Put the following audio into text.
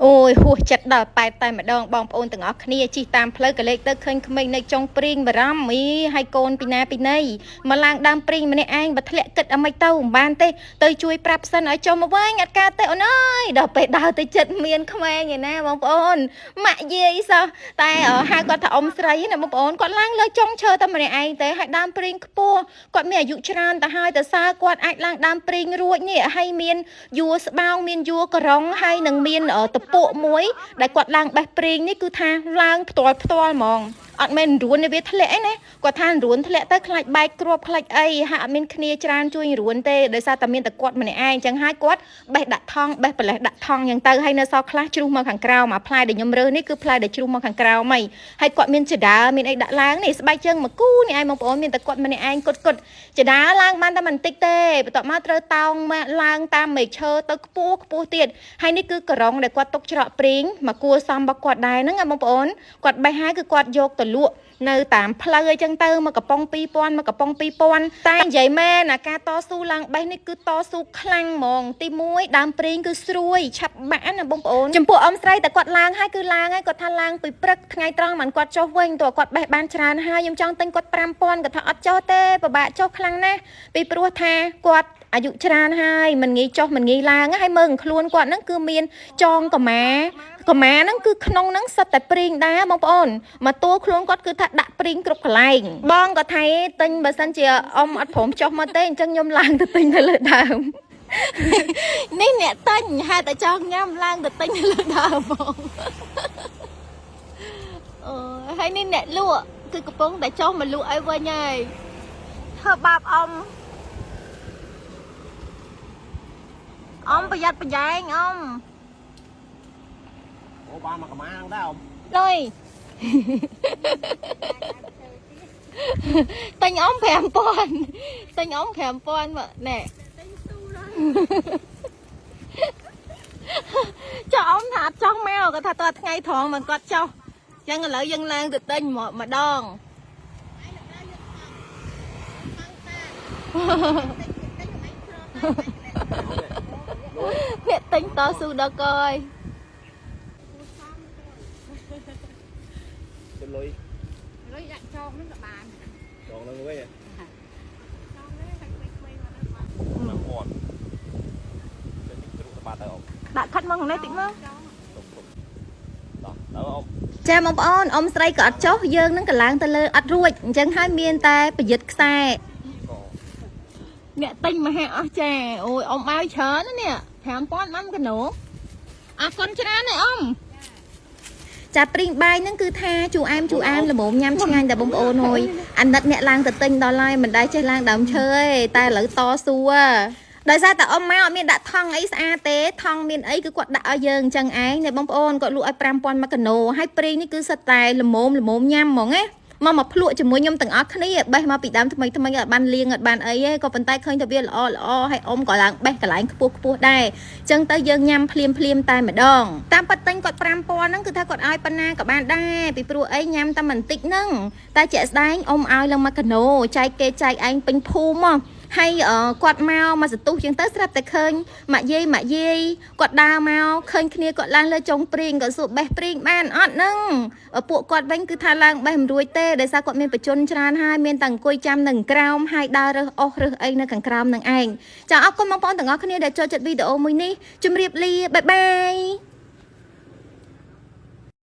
អូយហួសចិត្តដល់ប៉ែតតែម្ដងបងប្អូនទាំងអស់គ្នាជិះតាមផ្លូវក៏លេចទៅឃើញក្មេងនៅចុងព្រីងបារម្ភអីហើយកូនពីណាពីណីមកឡើងដើមព្រីងម្នាក់ឯងបើធ្លាក់គិតអីមិនទៅមិនបានទេទៅជួយប្រាប់សិនឲ្យចុះមកវិញអត់កើតទេអូនអើយដល់ពេលដើរទៅចិត្តមានក្មេងឯណាបងប្អូនម៉ាក់យាយសោះតែហៅគាត់ថាអ៊ំស្រីណាបងប្អូនគាត់ឡើងលើចុងឈើតែម្នាក់ឯងទេហើយដើមព្រីងខ្ពស់គាត់មានអាយុច្រើនទៅហើយទៅសើគាត់អាចឡើងដើមព្រីងរួចនេះហើយមាន យួរស្បោងមានយួរក្រុងហើយនឹងមានតពក់មួយដែលគាត់ឡើងបេះព្រីងនេះគឺថាឡើងផ្ទាល់ផ្ទាល់ហ្មងអត់មែនរួនទេវាធ្លាក់ឯណាគាត់ថារួនធ្លាក់ទៅខ្លាចបែកគ្រាប់ខ្លាចអីហាក់អត់មានគ្នាច្រើនជួយរួនទេដោយសារតែមានតែគាត់ម្នាក់ឯងអញ្ចឹងហើយគាត់បេះដាក់ថង់បេះប្រលេះដាក់ថង់អញ្ចឹងទៅហើយនៅសល់ខ្លះជ្រុះមកខាងក្រោមអាផ្លែដែលខ្ញុំរើសនេះគឺផ្លែដែលជ្រុះមកខាងក្រោមហីហើយគាត់មានចដើមានអីដាក់ឡើងនេះស្បែកជើងមកគូនេះឯងបងប្អូនមានតែគាត់ម្នាក់ឯងគាត់គាត់ ចដាឡើងបានតែបន្តិចទេបន្ទាប់មកត្រូវតោងមកឡើងតាមមែកឈើទៅខ្ពស់ខ្ពស់ទៀតហើយនេះគឺក្រុងដែលគាត់ទុកច្រកព្រីងមកគួសមរបស់គាត់ដែរហ្នឹងណាបងប្អូនគាត់បេះហើយគឺគាត់យកទៅលក់នៅតាមផ្លូវអីចឹងទៅមកកំប៉ុង2000មកកំប៉ុង2000តែនិយាយមែនអាការតស៊ូឡើងបេះនេះគឺតស៊ូខ្លាំងហ្មងទី1ដើមព្រីងគឺស្រួយឆាប់បាក់ណាបងប្អូនចំពោះអ៊ំស្រីតែគាត់ឡើងហើយគឺឡើងហើយគាត់ថាឡើងពីព្រឹកថ្ងៃត្រង់មិនគាត់ចុះវិញតើគាត់បេះបានច្រើនហើយខ្ញុំចង់ទិញគាត់5000គាត់ថាអត់ចុះទេពិបាកចុះខ្លាំងណាស់ពីព្រោះថាគាត់អាយុច្រើនហើយមិនងាយចុះមិនងាយឡើងហើយមើលខ្លួនគាត់ហ្នឹងគឺមានចងកម្មាកម្មាហ្នឹងគឺក្នុងហ្នឹងសិតតែព្រីងដែរបងប្អូនមកតួខ្លួនគាត់គឺថាដាក់ព្រីងគ្រប់កន្លែងបងក៏ថៃទិញបើសិនជាអ៊ំអត់ព្រមចុះមកទេអញ្ចឹងខ្ញុំឡើងទៅទិញនៅលើដើម នេះអ្នកទិញហេតុតែចង់ញ៉ាំឡើងទៅទិញនៅលើដើមបងអូហើយនេះអ្នកលក់គឺកំពុងតែចុះមកលក់ឲ្យវិញហើយធ្វើបាបអ៊ំអ៊ំប្រយ័ត្នប្រយែងអ៊ំ អូបានមកកម្មាហ្នឹងដែរអ៊ំ លុយទិញអ៊ំ5000ទិញអ៊ំ5000មកណែចុះអ៊ំថាអត់ចុះមកគាត់ថាតើថ្ងៃត្រង់មិនគាត់ចុះអញ្ចឹងឥឡូវយើងឡើងទៅទិញមកម្ដង អ្នកទិញតស៊ូដល់កយ ទៅលុយ លុយដាក់ចងហ្នឹងក៏បាន ចងហ្នឹងវិញ ចងហ្នឹងតែក្មេងៗមកដល់បាន 1000ទៅតិចជ្រុះទៅបាត់ទៅអ៊ំ ដាក់ខិតមកខាងនេះតិចមក ចង ទុកទុកតោះទៅអ៊ំ ចាបងប្អូនអ៊ំស្រីក៏អត់ចុះយើងនឹងក៏ឡើងទៅលើអត់រួចអញ្ចឹងហើយមានតែប្រយុទ្ធខ្សែ ក អ្នកទិញមហាអស្ចារ្យអូយអ៊ំឲ្យច្រើនណាស់នេះ5000បានកណូអរគុណច្រើនណាស់អ៊ំចាព្រីងបាយហ្នឹងគឺថាជូរអែមជូរអែមល្មមញ៉ាំឆ្ងាញ់តែបងប្អូនអើយអាណិតអ្នកឡើងទៅទិញដល់ហើយមិនដែលចេះឡើងដើមឈើទេតែឥឡូវតស៊ូហ៎ដោយសារតែអ៊ំមកអត់មានដាក់ថង់អីស្អាតទេថង់មានអីគឺគាត់ដាក់ឲ្យយើងអញ្ចឹងឯងនេះបងប្អូនគាត់លក់ឲ្យ5000មួយកណូហើយព្រីងនេះគឺសិតតែល្មមល្មមញ៉ាំហ្មងណា មកមកភ្លក់ជាមួយខ្ញុំទាំងអស់គ្នាបេះមកពីដើមថ្មីថ្មីអត់បានលាងអត់បានអីទេក៏ប៉ុន្តែឃើញថាវាល្អល្អហើយអ៊ំក៏ឡើងបេះកន្លែងខ្ពស់ខ្ពស់ដែរអញ្ចឹងទៅយើងញ៉ាំភ្លាមភ្លាមតែម្ដងតាមប៉ាត់ទិញគាត់5000ហ្នឹងគឺថាគាត់ឲ្យប៉ុណ្ណាក៏បានដែរពីព្រោះអីញ៉ាំតែបន្តិចហ្នឹងតែជាក់ស្ដែងអ៊ំឲ្យឡើងមកកណូចែកគេចែកឯងពេញភូមិមកហើយគាត់មកមកសន្ទុះជាងទៅស្រាប់តែឃើញម៉ាក់យាយម៉ាក់យាយគាត់ដើរមកឃើញគ្នាគាត់ឡើងលើចុងព្រីងគាត់សួរបេះព្រីងបានអត់ហ្នឹងពួកគាត់វិញគឺថាឡើងបេះមិនរួចទេដោយសារគាត់មានបជនច្រើនហើយមានតែអង្គុយចាំនឹងក្រោមហើយដើររើសអស់រើសអីនៅខាងក្រោមនឹងឯងចាអរគុណបងប្អូនទាំងអស់គ្នាដែលចូលចិត្តវីដេអូមួយនេះជម្រាបលាបាយបាយ។